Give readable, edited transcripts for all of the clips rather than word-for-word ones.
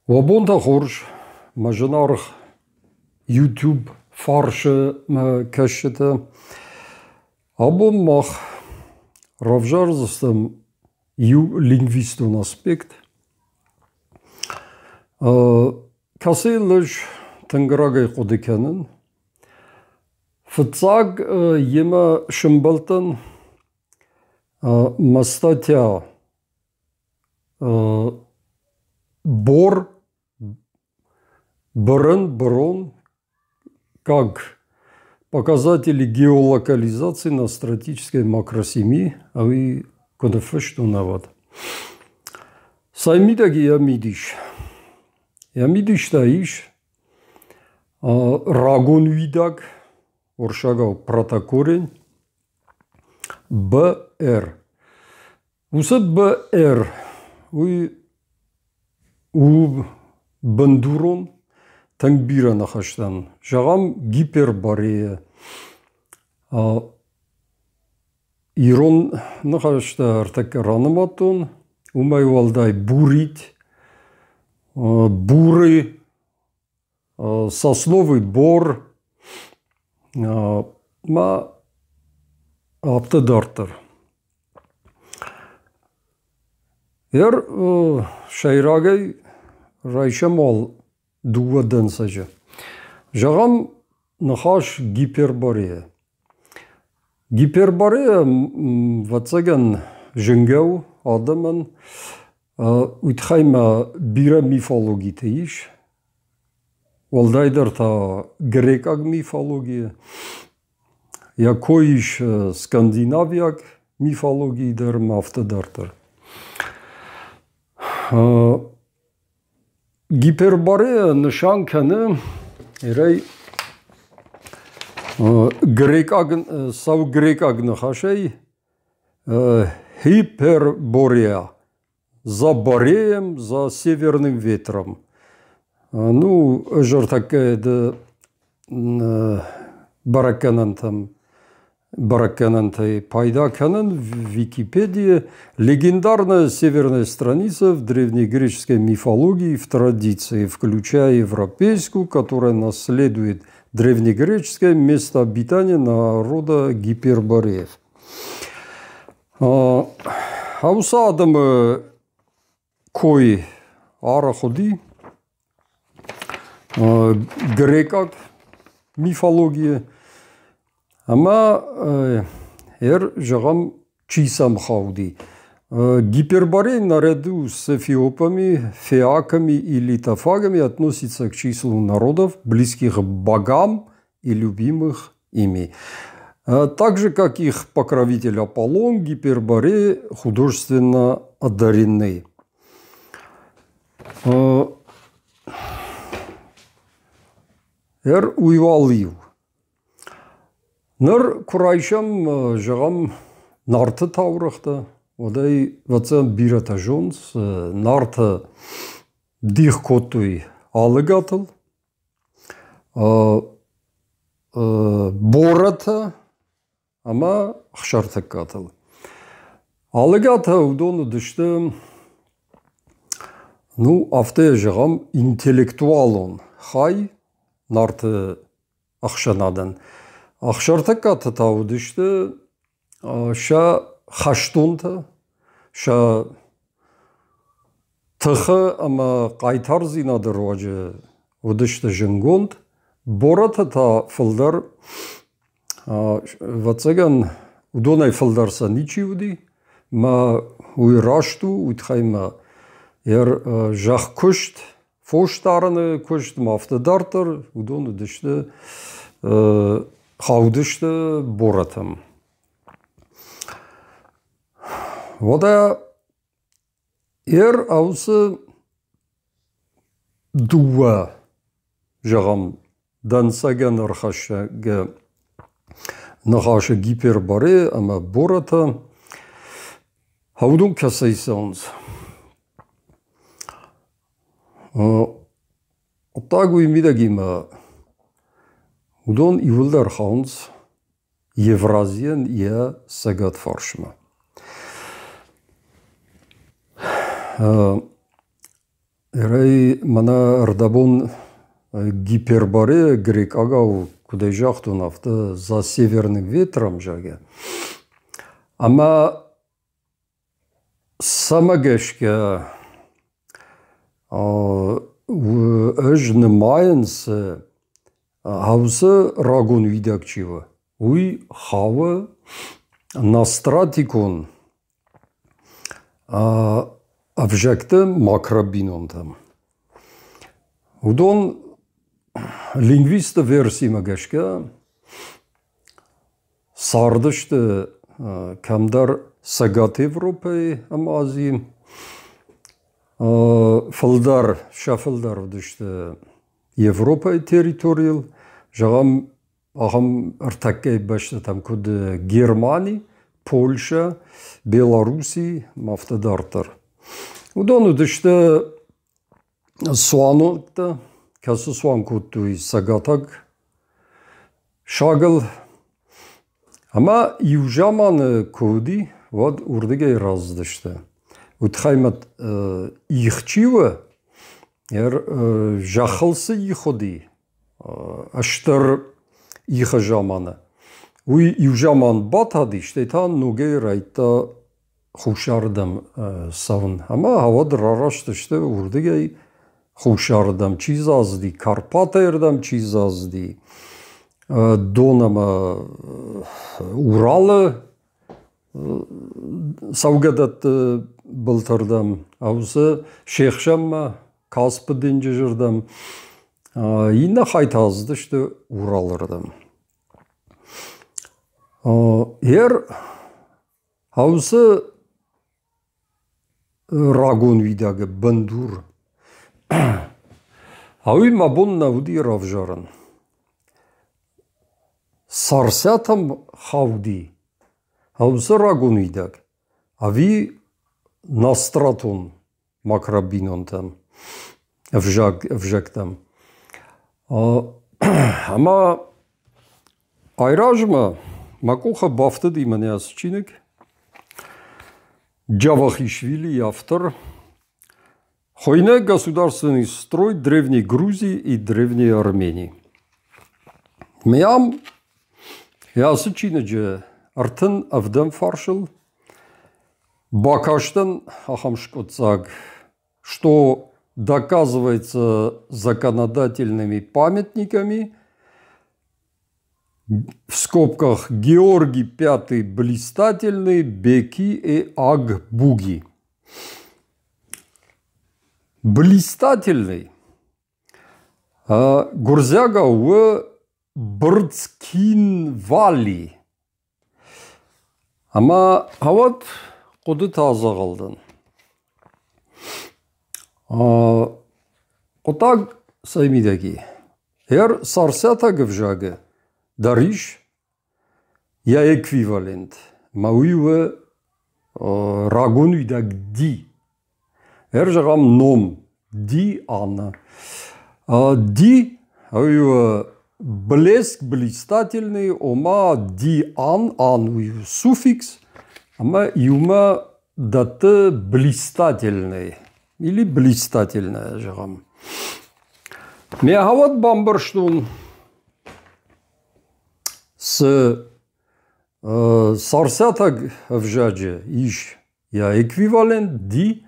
Уӕ бонтӕ хорз, мӕ зынаргъ YouTube фарсы мӕ кӕсджытӕ. Абон мах равзардзыстӕм иу лингвистон аспект, кӕцыйыл ӕз тынг рагӕй хъуыды кӕнын. Фыццаг йемӕ сӕмбӕлдтӕн мӕ статья Бор, бырын, бырон, как показатели геолокализации на стратегической макросемьи, ӕви куыд фыст у нӕвӕд. Сӕ мидӕг йӕ мидис. Йӕ мидис та ис рагон уидаг, уырыссагау протокорень, БР. Уыцы БР уый у бындурон, тынг бирӕ ныхӕстӕн. Зӕгъӕм, гиперборея. Ирон ныхӕстӕ ӕртӕккӕ ранымадтон, уымӕй уӕлдай бурить, буры, сосновый бор ма афтӕ дарддӕр. Ер сӕйрагӕй райсӕм уал дыууӕ дӕнцӕджы. Зӕгъӕм, ныхас гиперборея. Гиперборея, ӕвӕццӕгӕн, зынгӕ у адӕмӕн. Уый тыххӕй ма бирӕ мифологитӕ ис. Уӕлдайдӕр та грекъаг мифологийы. Йӕ кой ис скандинавиаг мифологийы дӕр ӕмӕ афтӕ дарддӕр. Гиперборея нысан кӕны ирӕй грекъаг, сау грекъаг ныхасӕй Хиперборея. За Бореем, за северным ветром. Ну, ӕз ӕртӕккӕ ды бӕрӕггӕнӕнтӕм бӕрӕггӕнӕнтӕй пайда кӕнын в Википедии. Легендарная северная страница в древнегреческой мифологии в традиции, включая европейскую, которая наследует древнегреческое место обитания народа гипербореев. Уыцы адӕмы кой арӕх уыди грекъаг мифологийы ӕмӕ зӕгъӕм, чи сӕм хауди. Гиперборей наряду с эфиопами, феаками и литофагами относится к числу народов, близких богам и любимых ими. Так же, как их покровитель Аполлон, Гипербореи художественно одарены. Эр уйвалиу. Ныр куы райсӕм, зӕгъӕм, Нарты таурӕгътӕ, уӕд ӕй, ӕвӕццӕгӕн, бирӕтӕ зонынц, Нартӕ дих кодтой Алыгатыл, Борӕтӕ ӕмӕ Ӕхсӕртӕггатыл. Алыгатӕ уыдон уыдысты, ну, афтӕ зӕгъӕм, интеллектуалон хай Нарты ӕхсӕнадӕн. Ӕхсӕртӕггатӕ та уыдысты сӕ хӕстонтӕ, сӕ тыхы ӕмӕ хъайтардзинады руаджы уыдысты зынгонд. Боратӕ та фылдӕр, ӕвӕццӕгӕн, уыдонӕй фылдӕр сӕ ничи уыди. Мӕ уый раст у, уый тыххӕй мӕ йӕ зӕхкуыст, фосдарыны куыст ма афтӕ дарддӕр, уыдон уыдысты, хаудысты Боратӕм. Уӕдӕ Ер ауцы дыууӕ, зӕгъӕм, дӕнцӕгӕн ӕрхӕссгӕ ныхасы гиперборе ӕмӕ Боратӕ, уыдон кӕцӕй цӕуынц? Хъуыддаг уый мидӕгимӕ уыдон иууылдӕр хауынц Евразийӕн йӕ цӕгат фарсмӕ. Эрӕй мӕнӕ ӕрдӕбон Гиперборея грекъагау куыдӕй загътон, афтӕ «За северным ветром», зӕгъгӕ. Ӕмӕ цӕмӕ гӕсгӕ ӕз нымайын, цы Хаусы рагон уидаг чи у, уый хауы ностратикон ӕвзӕгты макробинонтӕм. Уыдон лингвистты версимӕ гӕсгӕ цардысты кӕмдӕр Цӕгат Европӕйы ӕмӕ Азийы. Фылдӕр, сӕ фылдӕр уыдысты Европӕйы территорийыл, зӕгъӕм, ахӕм ӕртӕккӕйы бӕстӕтӕм, куыд Германи, Польшӕ, Белорусси ӕмӕ афтӕ дарддӕр. Уыдон уыдысты цуанонтӕ, кӕцы цуан кодтой цӕгатаг сагыл. Ӕмӕ иу заманы куы уыди, уӕд уырдыгӕй рацыдысты. Уый тыххӕй мӕ их чи у, зӕххыл цы их уыди, стыр ихы заманы, уый иу заман батади, стӕй та ногӕй райдыдта хуссарырдӕм цӕуын. Ӕмӕ уӕд рараст сты уырдыгӕй хуссарырдӕм чи зазыди, Карпатӕйырдӕм чи зазыди, дон ӕмӕ Уралы цӕугӕдӕтты былтырдӕм, уыцы се хсӕнмӕ Каспы денджызырдӕм, иннӕ хай та цыдысты Уралырдӕм. Ер Хаусы рагон уидагы бындур. Ауый мӕ бон нӕ уыди равзарын. Царциатӕм хауди Хаусы рагон уидаг ӕви Настратон макробинонтӕм, ӕвзӕгтӕм. Ӕмӕ айразмӕ мӕ къухы бафтыди мӕнӕ ацы чиныг Джавахишвили автор Хуыйны «Государственный строй Древней Грузии и Древней Армении». Мӕм ацы чиныджы 37 фарсыл Бакастӕн ахӕм скъуыддзаг, что доказывается законодательными памятниками, в скобках Георгий Пятый Блистательный, Беки и Агбуги. Блистательный гуырдзиагау у Брцкинвали. Ӕмӕ уӕд хъуыдытӕ адзӕгъӕл дӕн. Хъуыддаг цӕй мидӕг и? Ӕр царциатаг ӕвзагы дӕр ис йӕ эквивалент, ӕмӕ уый у рагон уидаг ди. Ӕр зӕгъӕм ном Ди Анна. Ди уый у блеск блистательный, ома ди ан, ан уый у суффикс, ӕмӕ иумӕ дӕтты блистательный или блистательная, зӕгъӕм. Ме хауӕд бамбӕрстон, цы царциатаг ӕвзаджы ис йӕ эквивалент ди,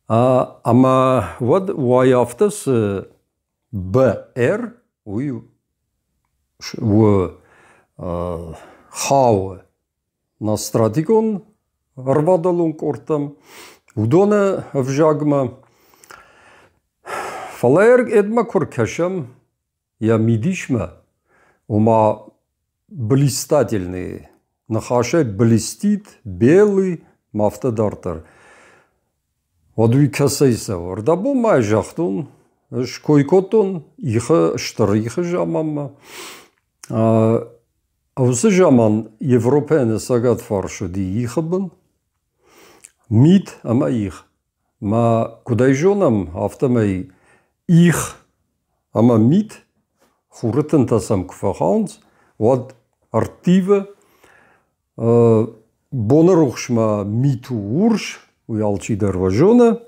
ӕмӕ уӕд уай афтӕ цы БР, уый у хауы ностратикон ӕрвадӕлон къордтӕм, уыдоны ӕвзагмӕ. Фӕлӕ ӕдмӕ куы ркӕсӕм йӕ мидисмӕ, ома блистательный ныхасӕй блестит, белый, ма афтӕ дарддӕр. Уӕд уый кӕцӕй цӕуы? Ӕрдӕбон ма загътон, ской кодтон ихы стыр ихы заманмӕ. Уыцы заман Европӕйӕн цӕгат фарс уыди ихы бын, мит ӕмӕ их. Мӕ куыд ӕй зонӕм, афтӕмӕй их ӕмӕ мит хуры тынтӕ сӕм куы фӕхауынц, уӕд ӕрттивы. Боны рухсмӕ мит у урс, уый алчидӕр уӕ зоны.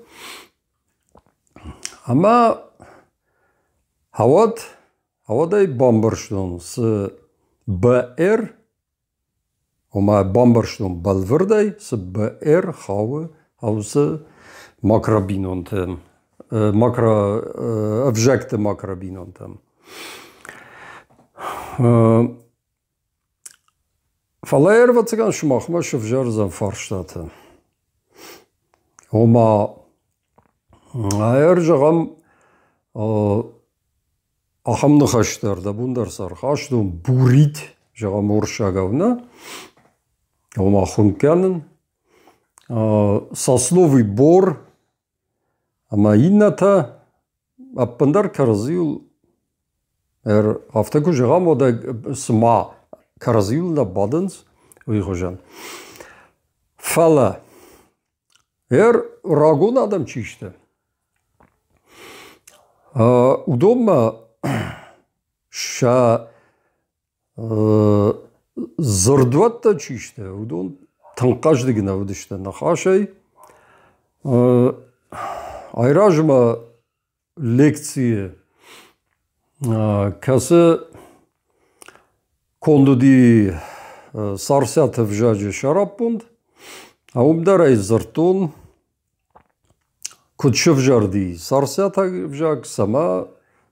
Ӕмӕ ауад, ауадӕй бамбӕрстон, цы БР, ома бамбӕрстон бӕлвырдӕй, цы БР хауы уыцы макробинонтӕм, макро ӕвзӕгты макробинонтӕм. Фӕлӕ ӕрвӕццӕгӕн сымахмӕ сывзӕрдзӕн фарстатӕ. Ома, ӕр зӕгъӕм, ахӕм ныхӕстӕ ӕрдӕбон дӕр сӕ ӕрхастон, бурить, зӕгъӕм, уырыссагау нӕ, ома хуынкъ кӕнын, сосновый бор ӕмӕ иннӕтӕ ӕппындӕр кӕрӕдзийыл афтӕ куы зӕгъӕм, уӕд цыма кӕрӕдзийыл нӕ бадынц, уый хуызӕн. Фӕлӕ рагон адӕм чи сты, уыдонмӕ сӕ дзырдуӕттӕ чи сты, уыдон тынг хъӕздыг нӕ уыдысты ныхасӕй. Айразмӕ лекцийы, кӕцы конд уыди Царциаты ӕвзаджы сӕраппонд, уым дӕр ӕй дзырдтон, куыд сывзӕрди царциатаг ӕвзаг, цӕмӕ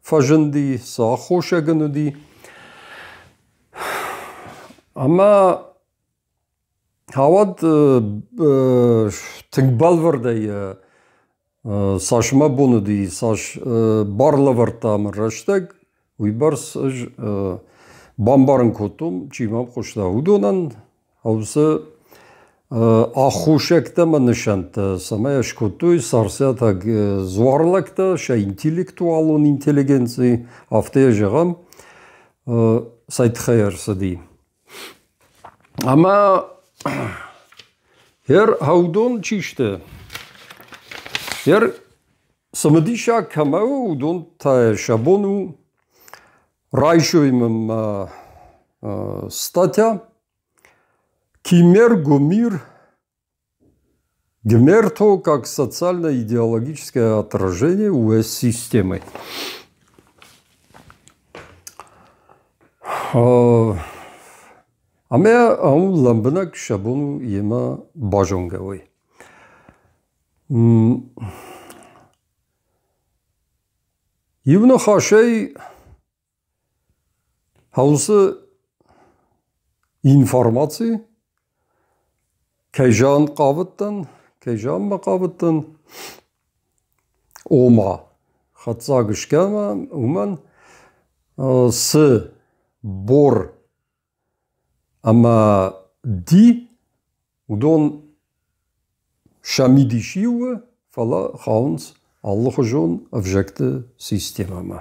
фӕзынди, цы аххосаг ын уыди. Ӕмӕ ауад тынг бӕлвырдӕй цас мӕ бон уыди, цас бар лӕвӕрдта мын рӕстӕг, уыйбӕрц ӕз бамбарын кодтон, чи мӕм хъуыста, уыдонӕн, уыцы аххосӕгтӕ ӕмӕ нысӕнттӕ цӕмӕй скодтой царциатаг дзуарлӕгтӕ, сӕ интеллектуалон интеллигенци, афтӕ йӕ зӕгъӕм, цӕй тыххӕй ӕрцыди. Ӕмӕ ер уыдон чи сты? Ер цымыдисаг кӕмӕ у, уыдон та сӕ бон у райсой мын мӕ статья «Кимер Гумир Гмерто как социально-идеологическое отражение УС-системы». Ӕмӕ ам лӕмбынӕг сӕ бон у йемӕ базонгӕ уой. Иу ныхасӕй, Уыцы информаци, кӕй зӕгъын хъавыдтӕн, кӕй зӕгъынмӕ хъавыдтӕн, ома хатдзӕг скӕнӕм уымӕн, цы бор ӕмӕ ди, уыдон сӕ мидис иу у, фӕлӕ хауынц алыхуызон ӕвзӕгты системӕмӕ.